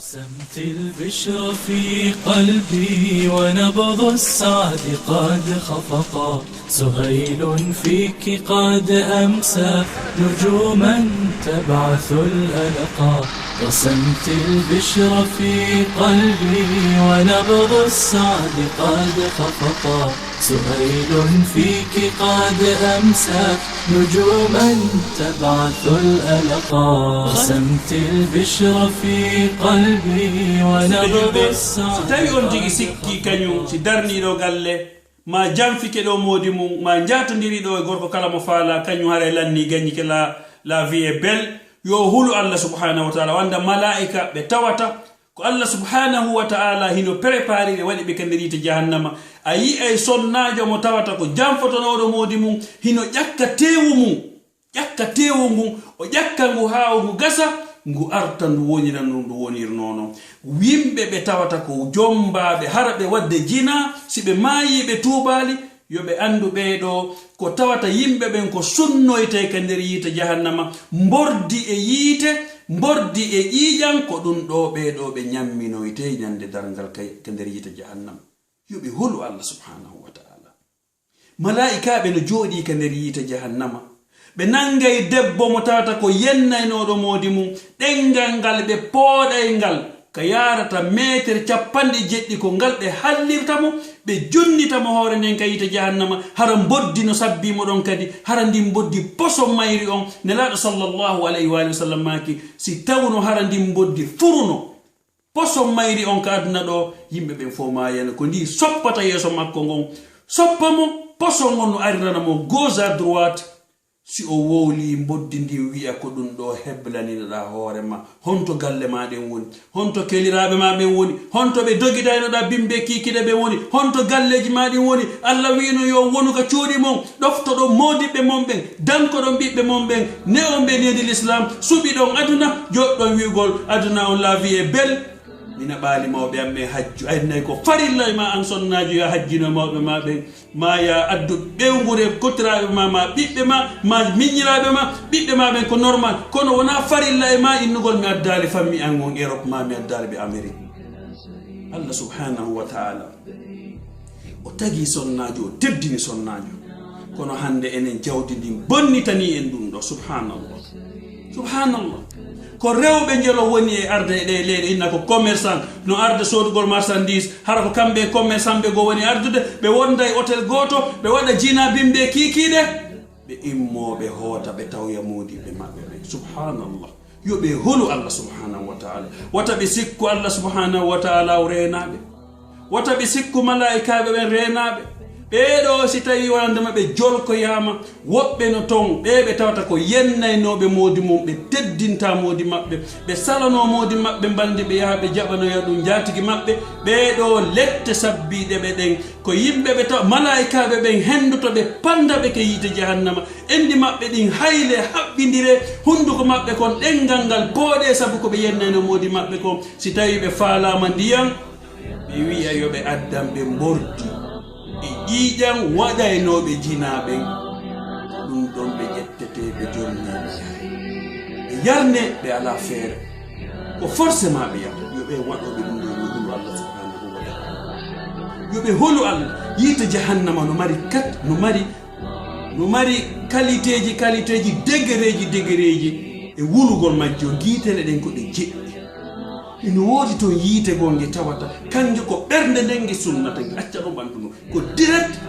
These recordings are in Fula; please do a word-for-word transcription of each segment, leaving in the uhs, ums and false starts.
سمت البشرى في قلبي ونبض السعد قد خفقا. سهيل فيك قد أمسى نجوما تبعث الألقا. رسمت البشرى في قلبي ونبض السعد قد خفقا. سهيل فيك قد أمسى نجوما تبعث الألقا. رسمت البشرى في قلبي ونبض السعد. Si tawi on tigi sikki kañum, si darniiɗo galle, ma janfike ɗo moodi mum, ma njaatondiri ɗo e gorko kala mo faala, kañum haray lanni gañike la, la vie est belle, yo hulu Allah subhanahu wa ta'ala, wanda malaa'ika ɓe tawata ko Allah subhanahu wa ta'ala hino préparé ɓe, waɗi ɓe ka nder yiite jahannama. A yi'ay sonnaajo mo tawata ko janfotonooɗo moodi mum, hino ƴakka teewu mum, ƴakka teewu ngun, o ƴakka ngu haa ngu gasa, ngu arta ndu wonira no ndu wonirnoo non. Yimɓe ɓe tawata ko jombaaɓe, hara ɓe waɗde jinaa, si ɓe maayii ɓe tuubaali, yo ɓe anndu ɓee ɗoo ko tawata yimɓe ɓen ko sunnoytee ka nder yiite jahannama, mbordi e yiite, mbordi e ƴiiƴan, ko ɗum ɗoo ɓee ɗoo ɓe ñamminoytee ñande darngal ka, ka nder yiite jahannama. Yo ɓe hulu Allah subhanahu wa ta'ala. Malaa'ikaaɓe no jooɗii ka nder yiite jahannama. Ɓe nangay debbo mo tawata ko yennaynooɗo moodi mum, ɗenngal ngal ɓe pooɗay ngal, ka yaarata meeter cappanɗe jeɗɗi, ko ngal ɓe hallirta mo, ɓe junnita mo hoore nden ka yiite jahannama, hara mboddi no sabbii mo ɗon kadi, hara ndin mboddi poson mayri on. Nelaaɗo sallallahu alayhi wa alihi wa sallam maaki, si tawno hara ndin mboddi furuno poson mayri on ka aduna ɗoo, yimɓe ɓen fow maayana. Ko ndi soppata yeeso makko ngon, soppa mo, poson on no arirana mo gauche à droite. Si o wowlii mboddi ndin, wi'a, "Ko ɗum ɗoo heblaninoɗaa hoore ma? Honto galle maa ɗen woni? Honto keliraaɓe maa ɓen woni? Honto ɓe dogidaynoɗaa bimbe kiikiɗe ɓen woni? Honto galleeji maa ɗin woni? Allah wi'ino yo on wonu ka cuuɗi mon, ɗoftoɗon moodiɓɓe mon ɓen, dankoɗon ɓiɓɓe mon ɓen, ne'on ɓe needi Lislaam, suɓiɗon aduna, joɗɗon wi'ugol aduna on la vie est belle." Mi naɓaali mawɓe am ɓen hajju, ay nay ko farilla e ma an sonnaajo, yo a hajjino mawɓe ma ɓen. Ma ya addu ɓeynguure kotiraaɓe ma, ma ɓiɓɓe ma, ma miñiraaɓe ma, ɓiɓɓe ma ɓen ko normal. Kono wonaa farilla e ma innugol mi addaali fammi an on Europe, ma mi addaali ɓe Amérique. Allah subhanahu wa ta'ala, o tagi sonnaajo, o teddini sonnaajo. Kono hannde enen jawdi ndin bonnitanii en ɗum ɗoo, subhanallah. Subhanallah. Ko rewɓe njelo woni e arde e ɗee leyɗe, inna ko commerçant, no arde soodugol marchandise, hara ko kamɓe e commerçant ɓe goo woni ardude, ɓe wonda e hôtel gooto, ɓe waɗa jinaa bimbe kiikiiɗe, ɓe immoo ɓe hoota, ɓe tawoya moodiɓɓe maɓɓe ɓen. Subhanallah. Yo ɓe holu Allah subhanahu wa ta'ala. Wata ɓe sikku Allah subhanahu wa ta'ala o reenaa ɓe. Wata ɓe sikku malaa'ikaaɓe ɓen reenaa ɓe. Ɓee ɗoo, si tawii wonande maɓɓe jolkoyaama, woɓɓe no ton, ɓee ɓe tawata ko yennaynooɓe moodi mum, ɓe teddintaa moodi maɓɓe, ɓe salanoo moodi maɓɓe, mbalndi ɓe yaha ɓe jaɓanoya ɗum njaatigi maɓɓe. Ɓee ɗoo, lette sabbiiɗe ɓe ɗen, ko yimɓe ɓe taw, malaa'ikaaɓe ɓen henndoto ɓe, pannda ɓe ka yiite jahannama. Enɗi maɓɓe ɗin haylee, haɓɓindiree, hunnduko maɓɓe kon, ɗenngal ngal pooɗee, sabu ko ɓe yennayno moodi maɓɓe kon. Si tawii ɓe faalaama ndiyan, ɓe wi'a yo ɓe addan ɓe mbordi e ƴiiƴan waɗaynooɓe jinaa ɓen. Ɗum ɗon ɓe ƴettetee, ɓe jonnee, ɓe yaree. Ɓe yarnee, ɓe alaa feere. Ko forcément ɓe yaha. Yo ɓe waɗooɓe ɗum ɗoo, yo hulu Allah subhanahu wa ta'ala. Yo ɓe hulu Allah. Yiite jahannama no mari kat, no mari, no mari qualitéeji, qualitéeji, degereeji, degereeji e wulugol majjo. Giitele ɗen ko ɗe jeɗɗi. Ino woodi toon yiite goo nge tawata, kanŋe ko ɓernde nden nge sunnata, nge acca ɗon ɓandu ndu. Ko direct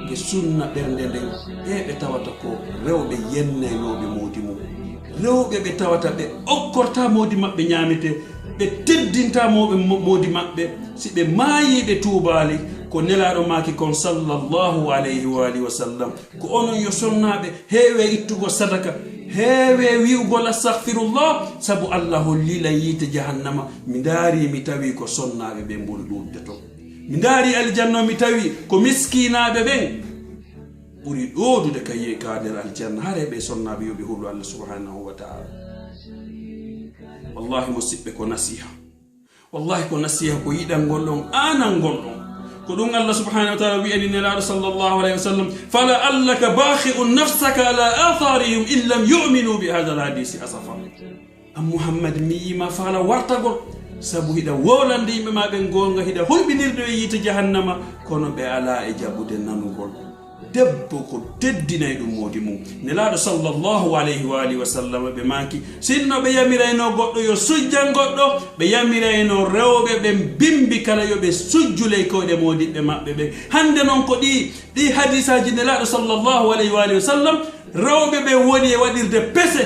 nge sunna ɓernde nden. Ɓee ɓe tawata ko rewɓe yennaynooɓe moodi mum. Rewɓe ɓe tawata ɓe okkortaa moodi maɓɓe ñaametee, ɓe teddintaa mo-, mo-, moodi maɓɓe. Si ɓe maayii ɓe tuubaali, ko Nelaaɗo maaki kon sallallahu alayhi wa alihi wa sallam. Ko onon yo sonnaaɓe, heewee ittugol sadaka, heewee wi'ugol astaghfirullah, sabu Allah hollii lan yiite jahannama. Mi ndaarii, mi tawii ko sonnaaɓe ɓen ɓuri ɗuuɗude ton. Mi ndaarii aljanna, mi tawii ko miskiinaaɓe ɓen ɓuri ɗuuɗude ka yi'e ka nder aljanna. Haray ɓee sonnaaɓe yo ɓe hulu Allah subhanahu wa ta'ala. Wallahi, musiɓɓe, ko nasiha. Wallahi, ko nasiha, ko yiɗangol on, aanangol on. Ko ɗum Allah subhanahu wa ta'ala wi'ani Nelaaɗo sallallahu alayhi wa sallam, "Fala'allaka bakhi'un nafsaka ala atharihim in lam yu'minu bi hadha al-hadisi asafa." An Muhammad, mi yi'ii ma faala wartagol. Sabu hiɗa wowlande yimɓe ma ɓen goonga, hiɗa hulɓinirde ɓe yiite jahannama, kono ɓe alaa e jaɓude nanugol. Debbo ko teddinay ɗum moodi mum. Nelaaɗo sallallahu alayhi wa alihi wa sallam ɓe maaki, sinno ɓe yamiraynoo goɗɗo yo sujjan goɗɗo, ɓe yamiraynoo rewɓe ɓen bimbi kala yo ɓe sujju ley koyɗe moodiɓɓe maɓɓe ɓen. Hannde non ko ɗi, ɗi hadiisaaji Nelaaɗo sallallahu alayhi wa alihi wa sallam, rewɓe ɓen woni e waɗirde pese,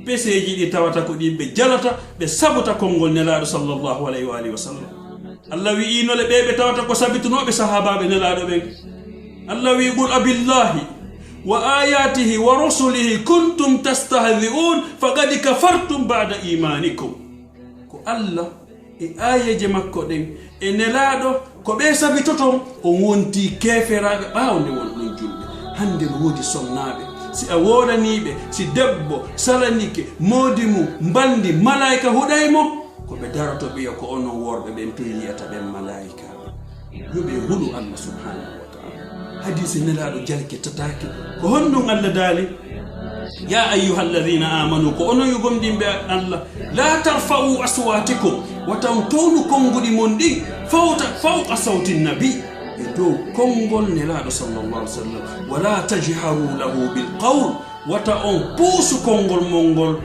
peseeji ɗi tawata ko ɗin ɓe jalata, ɓe sabuta konngol Nelaaɗo sallallahu alayhi wa alihi wa sallam. Allah wi'ii nole ɓee ɓe tawata ko sabitunooɓe sahaabaaɓe Nelaaɗo ɓen. Allah wi'i, "Qul abillahi wa ayatihi wa rusulihi kuntum tastahzi'un faqad kafartum ba'da imanikum." Ko Allah e aayeeje makko ɗen e Nelaaɗo ko ɓe sabitoton, on wontii keeferaaɓe ɓaawo nde wonɗon julɓe. Hannde no woodi sonnaaɓe, si a woolanii ɓe, si debbo salanike moodi mum, mbalndi, malaa'ika huɗay mo, ko ɓe daroto ɓiya ko onon worɓe ɓen toy yi'ata ɓen malaa'ikaaɓe. Yo ɓe hulu Allah subhanahu wa ta'ala. Hadiise Nelaaɗo jalkitataake. Ko honɗum Allah daali? "Ya ayyuhalladhina amanu," ko onon yo gomɗinɓe Allah, "la tarfa'u aswatikum," wata on townu konnguɗi mon ɗin, "fawta, fawqa sawti nabi," e dow konngol Nelaaɗo sallallahu alaihi wa sallam, "wa la tajharu lahu bil qawl," wata on puusu konngol mon ngol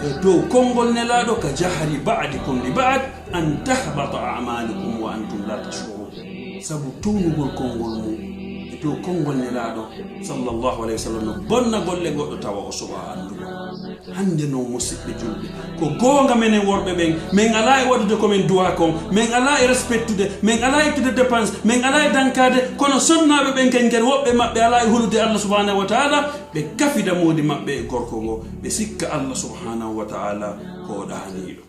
e dow konngol Nelaaɗo, "ka jahri ba'dikum li ba'd, an tahbata a'malukum wa antum la tash'urun." Sabu townugol konngol mum e dow konngol Nelaaɗo sallallahu alayhi wa sallam no bonna golle goɗɗo tawa o suɓaa anndugol. Hannde non, musiɓɓe julɓe, ko goonga menen worɓe ɓen, men alaa e waɗude ko men duwaa kon, men alaa e respectude, men alaa e ittude dépense, men alaa e dankaade, kono sonnaaɓe ɓen kañ kadi woɓɓe maɓɓe alaa e hulude Allah subhanahu wa ta'ala, ɓe kafida moodi maɓɓe e gorko goo, ɓe sikka Allah subhanahu wa ta'ala ko o ɗaaniiɗo.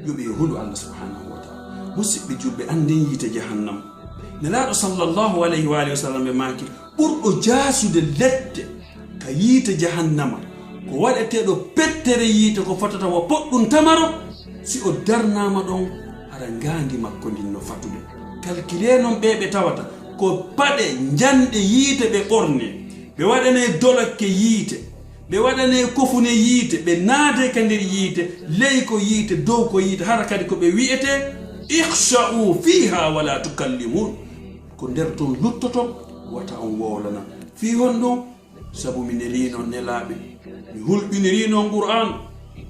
Yo ɓe hulu Allah subhanahu wa ta'ala. Musiɓɓe julɓe, annden yiite jahannama. Nelaaɗo sallallahu alayhi wa alihi wa sallam ɓe maaki, ɓurɗo jaasude lette ka yiite jahannama, ko waɗeteeɗo pettere yiite ko fotata wa poɗɗum tamaro, si o darnaama ɗon, hara ngaandi makko ndin no fatude. Kalkilee non ɓee ɓe tawata ko paɗe njanɗe yiite ɓe ɓornee, ɓe waɗanee dolokke yiite, ɓe waɗanee kofune yiite, ɓe naadee ka nder yiite, ley ko yiite, dow ko yiite, hara kadi ko ɓe wi'etee, "Ikhsha'u fiha wa la tukallimun." Ko nder ton luttoton, wata on wowlana. Fii honɗum? Sabu mi neliino nelaaɓe, mi hulɓiniriino Qur'aan,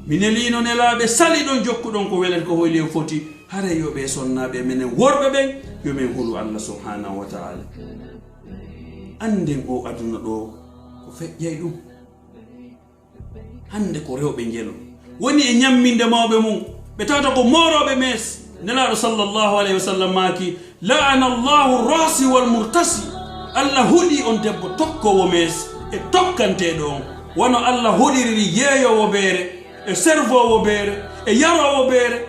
mi neliino nelaaɓe saliɗon jokkuɗon ko welata ko hoyli e foti, haray yo ɓe sonnaaɓe menen worɓe ɓen, yo men hulu Allah subhanahu wa ta'ala. Annden oo aduna ɗoo ko feƴƴay ɗum. Hannde ko rewɓe njelo woni e ñamminde mawɓe mum, ɓe tawata ko moorooɓe mees. Nelaaɗo sallallahu alayhi wa sallam maaki, "La'ana Allahu rasi wal murtasi." Allah huɗi on debbo tokkoowo mees e tokkanteeɗo on, wano Allah huɗiriri yeeyoowo beere e servoowo beere e yaroowo beere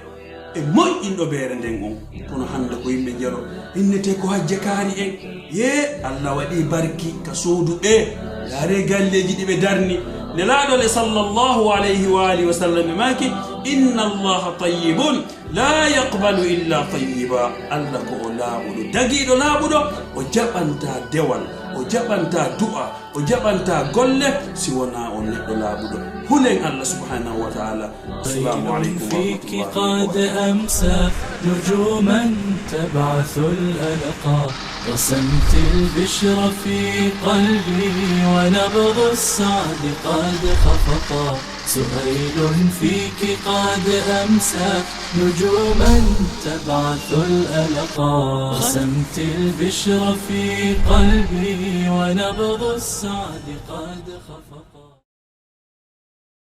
e moƴƴinɗo beere nden on. Kono hannde ko yimɓe njelo, innetee ko hajje kaari en. Yee, Allah waɗi barki ka soodu ɓe. Ndaaree galleeji ɗi ɓe darni. Nelaaɗo le sallallahu alayhi wa alihi wa sallam ɓe maaki, "Inna Allaha tayyibun, la yaqbalu illa tayyiba." Allah ko o laaɓuɗo, dagiiɗo laaɓuɗo, o jaɓantaa dewal, o jaɓantaa du'a, o jaɓantaa golle si wonaa o neɗɗo laaɓuɗo. Hulen Allah subhanahu wa ta'ala. السلام عليكم ورحمة الله وبركاته. أمسى نجوما تبعث الألقى. رسمت البشر في قلبي ونبض السعد قد خفقا. سهيل فيك قد أمسى نجوما تبعث الألقا. رسمت البشر في قلبي ونبض السعد قد خفقا.